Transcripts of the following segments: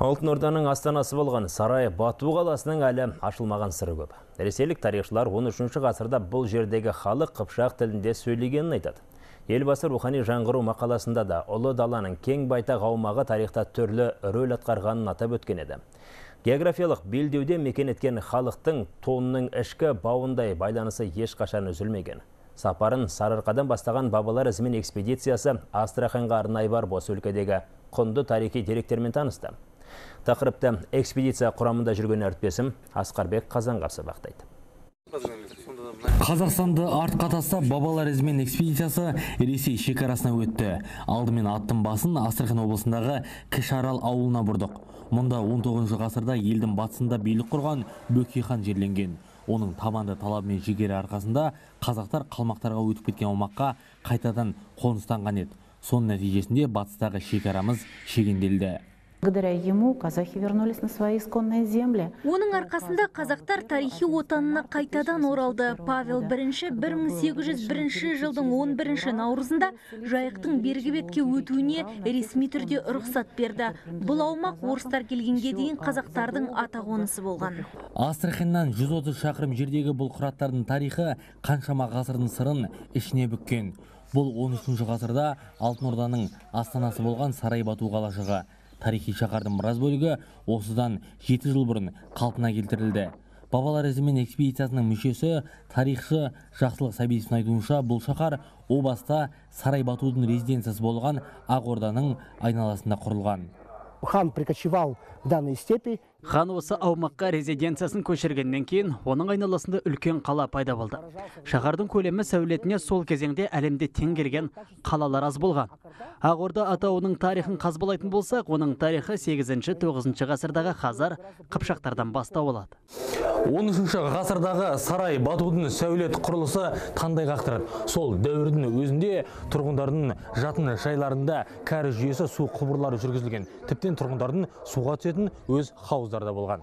Алтын Орданың астанасы болған Сарай Бату қаласының әлі ашылмаған сыры көп. Ресейлік тарихшылар 13 ғасырда бұл жердегі халық қыпшақ тілінде сөйлегенін айтады. Елбасы рухани жаңғыру мақаласында да ұлы даланың кең байтақ аумағы тарихта түрлі рөл атқарғанын атап өткен еді. Географиялық белдеуде мекен еткен халықтың тонның ішкі бауындай байланысы ешқашан үзілмеген. Сапарын Сарыарқадан бастаған бабалар ізімен экспедициясы Астраханьға арнайы барып, осы өлкедегі құнды тарихи деректермен танысты. Тақырыпты экспедиция құрамында жүрген әріптесім Асқарбек Қазанғап сабақтайды. Қазақстанды артқа тастап, бабалар ізімен экспедициясы Ресей шекарасына өтті. Алдымен аттың басын Астрахань облысындағы Кіші Арал ауылына бұрдық. Мұнда 19 ғасырда елдің батысында билік құрған Бөкей хан жерленген. Оның табанды талабы мен жігері арқасында қазақтар қалмақтарға өтіп кеткен аумаққа қайтадан қоныстанған еді. Соның нәтижесінде батыстағы шекарамыз шегенделді. Благодаря ему казахи вернулись на свои исконные земли. Оның арқасында қазақтар тарихи отанына қайтадан оралды. Павел I 1801 жылдың 11 наурызында Жайықтың бергі бетке өтуіне ресми түрде рұқсат берді. Бұл аумақ орыстар келгенге дейін қазақтардың ата қонысы болған. Астраханьнан 130 шақырым жердегі бұл қыраттардың тарихы қаншама ғасырдың сырын ішіне бүккен. Бұл 13 ғасырда Алтын Орданың астанасы болған Сарай Бату қалашығы. Тарихи шаһардың біраз бөлігі осыдан 7 жыл бұрын қалпына келтірілді. Бабалар ізімен экспедициясының мүшесі тарихшы Жақсылық Сәбитовтің айтуынша, бұл шаһар о баста Сарай Батудың резиденциясы болған Ақ Орданың айналасында құрылған. Хан прикочевал в данные степи. Хан осы аумаққа резиденциясын көшіргеннен кейін оның айналасында үлкен қала пайда болды. Шаһардың көлемі, сәулетіне сол кезеңде әлемде тең келген қалалар аз болған. Ақ Орда атауының тарихын қазбалайтын болсақ, оның тарихы 8-9 ғасырдағы хазар, қыпшақтардан бастау алады. 13 ғасырдағы Сарай Батудың сәулет құрылысы таңдай қақтырады. Сол дәуірдің өзінде тұрғындардың жатын жайларында кәріз жүйесі, су құбырлары жүргізілген. Тіптен тұрғындардың суға түсетін өз хауыздары да болған.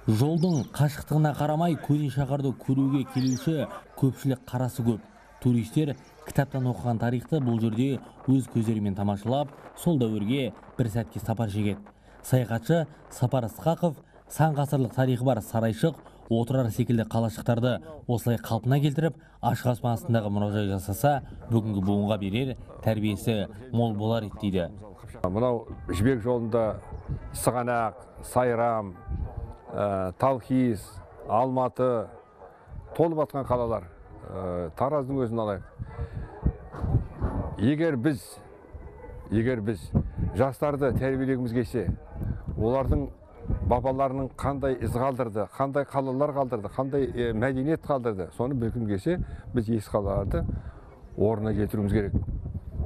Жолдың қашықтығына қарамай көне шаһарды көруге келуші көпшілік қарасы көп. Туристер кітаптан оқыған тарихты бұл жерде өз көздерімен тамашалап, сол дәуірге бір сәтке сапар шегеді. Саяхатшы Сапар Ысқақов сан ғасырлық тарихы бар Сарайшық, Отырар секілді қалашықтарды осылай қалпына келтіріп, ашық аспан астындағы мұражай жасаса, бүгінгі буынға берер тәрбиесі мол болар еді дейді. Мынау Жібек жолында Сығанақ, Сайрам, Талхиз, Алматы толып атқан қалалар. Тараздың өзін алайық. Егер біз жастарды тәрбиелегіміз келсе, олардың бабаларының қандай із қалдырды, қандай қалалар қалдырды, қандай мәдениет қалдырды, соны білгім келсе, біз ескі қалаларды орнына келтіруіміз керек.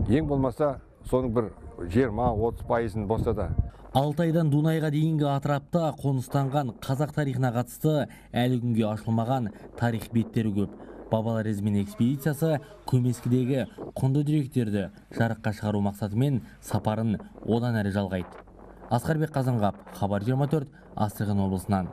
Ең болмаса соның бір 20-30%-ын болса да. Алтайдан Дунайға дейінгі атырапта қоныстанған қазақ тарихына қатысты әлі күнге ашылмаған тарих беттері көп. Бабалар ізімен экспедициясы көмескідегі құнды деректерді жарыққа шығару мақсатымен сапарын одан әрі жалғайды. Асқарбек Қазанғап, Хабар 24, Астрахань облысынан.